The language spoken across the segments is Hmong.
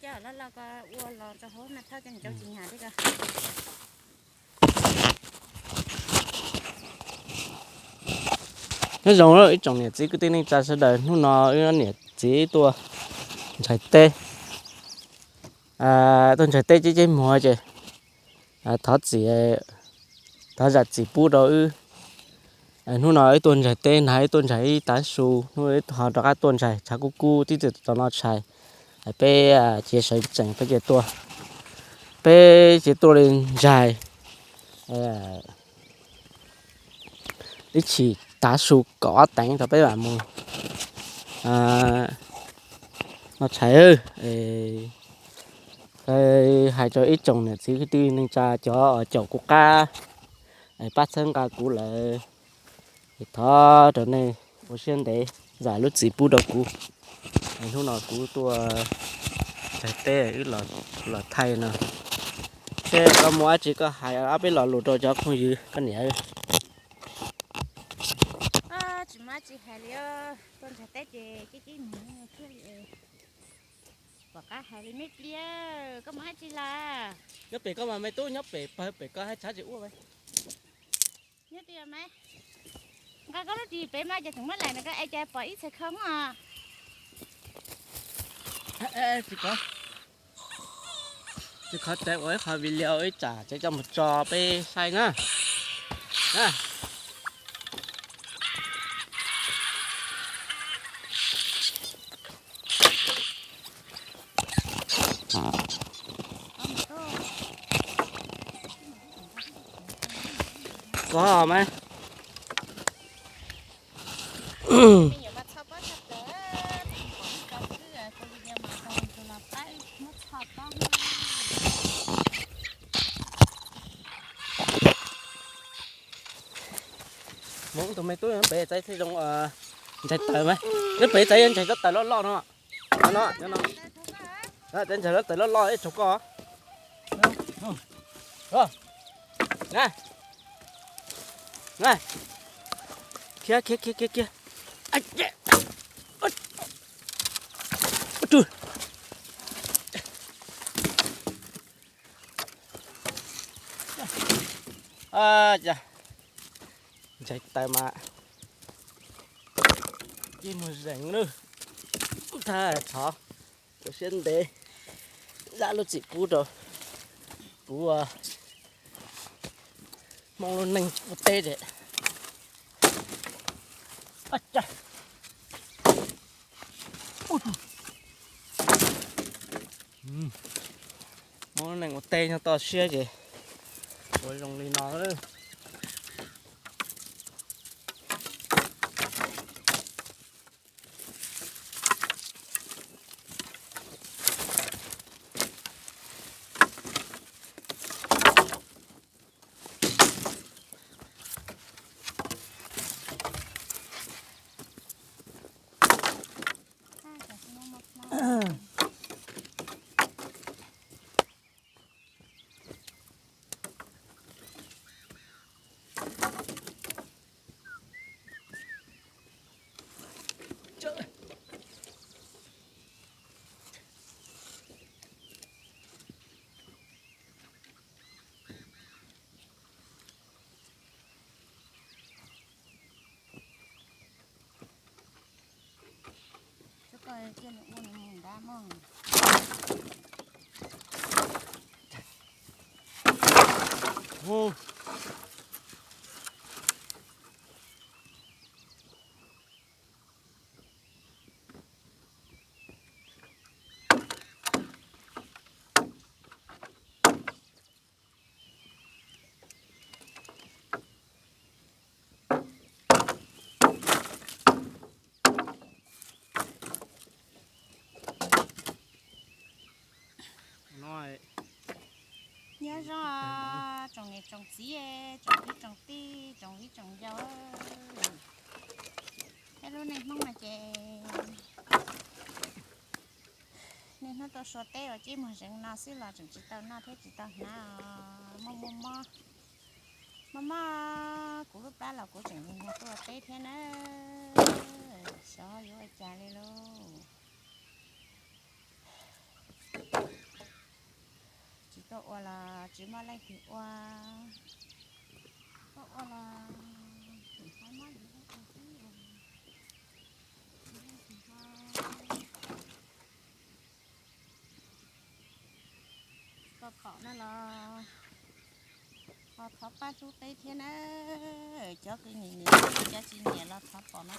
Loj loj ko ua los rau hauv no thauj cov ncauj tsis nyam thiab ko. Nyob zoo ib tsoom niam txiv kwv tij neej tsa sawv daws, hnub no wb niam txiv tuaj ntshais teb, tuaj ntshais teb ceb ceb muag ces thov txim, thov zam txim pub rau wb. Hnub no wb tuaj ntshais teb nag, wb tuaj ntshais ib tav su, hnub wb ho rov qab tuaj ntshais tshav kub kub tib txwm tom no tshais. Peb cia sawv tsees peb cia tuaj, peb cia tuaj li ntshais ib chim tav su kaum ob teev rau peb mam mus noj tshais. Hais rau ib tsoom niam txiv kwv tij neej tsa cov caum kuv qab, pab txhawb nqa kuv lawm, thov rau nej ua siab ntev zam lub txim pub rau kuv. Hnub no kuv tuaj ntshais teb, wb los thaij no. Seb koj muaj dab tsi koj hais ob peb lo lus rau cov phooj ywg koj niam. Tsis muaj dab tsi hais li, tuaj ntshais teb ces ceb ceb muag thiaj li, pom qab hais li me pliag. Koj muaj dab tsi lawm? Nyob pem koj mas me tub, nyob pem pawg pem koj haj tshav tsis ua. Nyob twj yog mas nqa koj lub ris pem mas ces tseem muab laim no koj es cas pom ib txhais kho muaj. Tsis khov tsev ua ib qho video ib tsam tsev coj mus tso peb saib na. Koj mas Hmoob tus me tub nyob pem txais thiaj zoo ntshais taws mas. Nyob pem txais ntshais tsob taws loj loj no. No, no, txais ntshais tsob taws loj loj ib tsaug koj. Khiav, khiav, khiav, khiav, khiav. Ntshai taws mas ib muag zeeg lawm. Thov ua siab ntev zam lub txim pub rau kuv Hmoob lub neej ua teb ces Hmoob lub neej ua teb nyob toj siab ces ua zoo li no. Nyob zoo tsoom niam tsoom txiv, tsoom kwv tsoom tij, tsoom viv tsoom ncaus. Peb lub neej Hmoob no ces niaj hnub tuaj sua teb ua ceb muag zeeg no xwb los tseem tsis tau noj thiab tsis tau hnav os. Mob mob mob, mob mob kuv lub plab los kuv tseem nyiag tuaj teb thiab na. Xyov yuav ua cas li lauj. Tuaj ua los tsis muaj leej twg ua, tuaj ua los tseem muab yuav ua xwb os. Tsis muaj leej twg ho, tau pom no los ho thov pab hlub peb thiab na. Cov kws nyiam nyiam, cov tsis nyiam los thov pom no.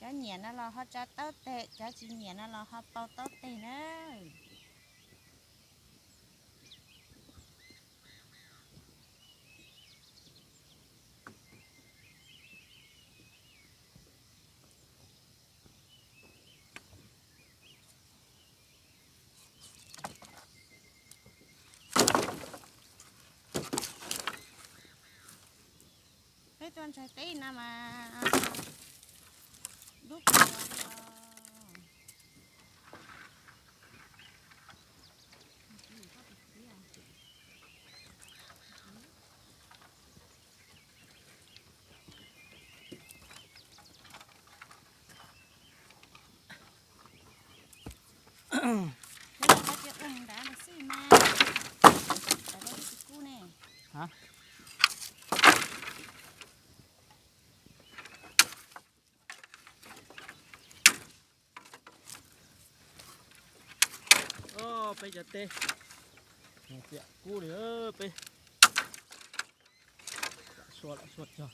Cov nyiam no los ho tsa taub teg, cov tsis nyiam no los ho pau taub teg na. Peb tuaj ntsaig teb no mas dub kawg os. Peb los qhov tias ua mus nrad ntawd xwb mas, lawv tsis kub ne. Peb cov teb tiam kub li peb. Sua lam sua cog.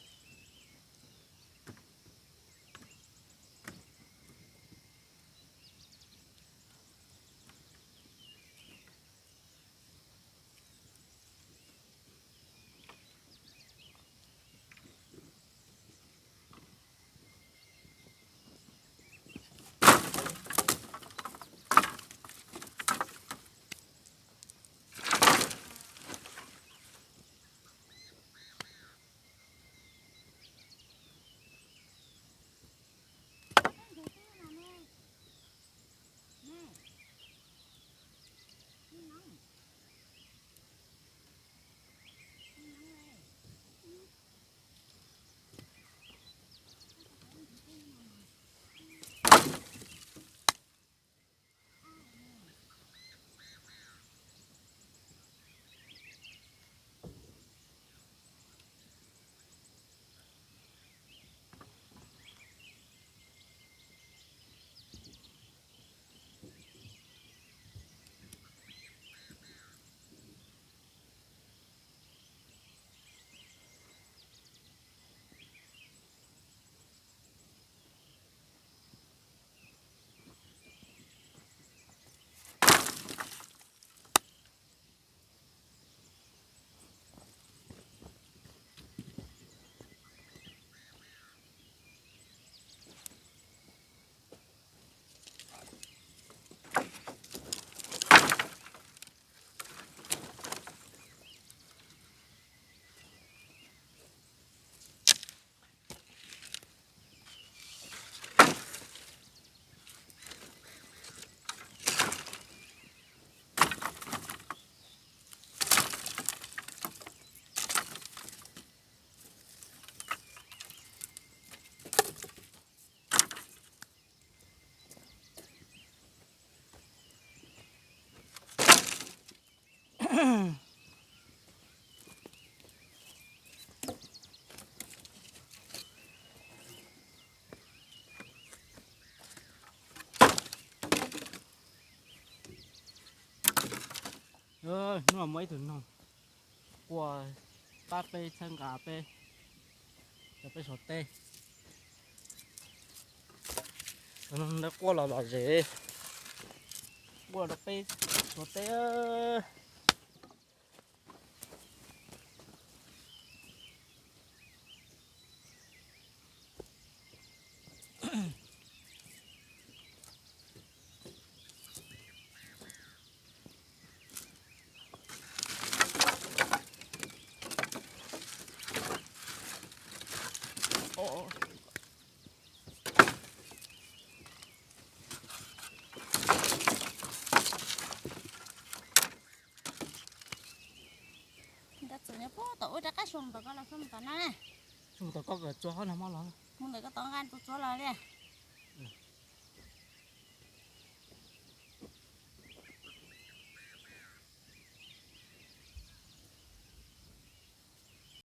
Hnub no muaj ib tug noog quaj pab peb txhawb nqa peb, rau peb suav teb. Tus noog ntawd quaj los lom zem, quaj rau peb suav teb. Nkawd txawm nyob puag tom ub rov qab xyoo mus tom ko los xyoo mus tom no na. Xyoo mus tom ko kom tsuav qhov nag hmo los. Mus ntawm ko tod nqa tsuav tsuav los li.